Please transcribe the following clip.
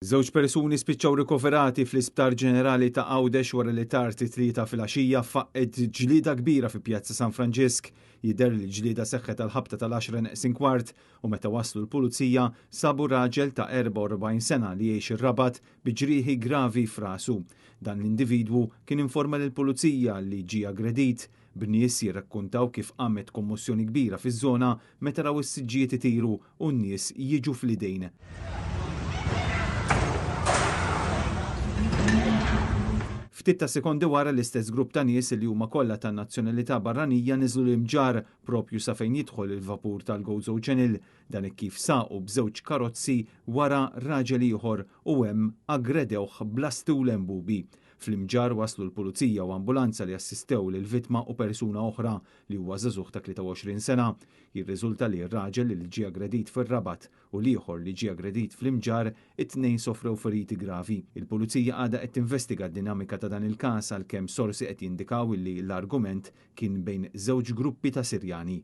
Żewġ persuni spiċċaw rikoverati fl-Isptar Ġenerali ta' Għawdex wara li tard it-Tlieta filgħaxija faqqgħet ġlieda kbira fi Pjazza San Franġisk. Jidher li l-ġlieda seħħet għall-ħabta tal-għaxra neqsin kwart u meta waslu l-Pulizija sabu raġel ta' 44 sena li jgħix ir-Rabat bi ġrieħi gravi f'rasu. Dan l-individwu kien informa lill-Pulizija li ġie aggredit, b'nies jirrakkuntaw kif qamet kommossjoni kbira fiż-żona meta raw is-siġġijiet itiru u n-nies jiġu fl-idejn. Ftit ta' sekondi wara l-istess grupp ta' nies li huma kollha ta' nazzjonalità barranija niżlu l-Imġarr propju sa fejn jidħol il-vapur tal-Gozo Channel. Dan hekk kif saqu b'żewġ karozzi wara raġel ieħor u hemm aggredewh b'lasti u lembubi. Fl-Imġarr waslu l-Pulizija u ambulanza li assistew lill-vittma u persuna oħra li huwa żagħżugħ ta' 23 sena. Jirriżulta li r-raġel li ġie aggredit fir-Rabat u l-ieħor li ġie aggredit fl-Imġarr, it-tnejn sofrew feriti gravi. Il-Pulizija għadha qed tinvestiga d-dinamika ta' dan il-każ għalkemm sorsi qed jindikaw li l-argument kien bejn żewġ gruppi ta' Sirjani.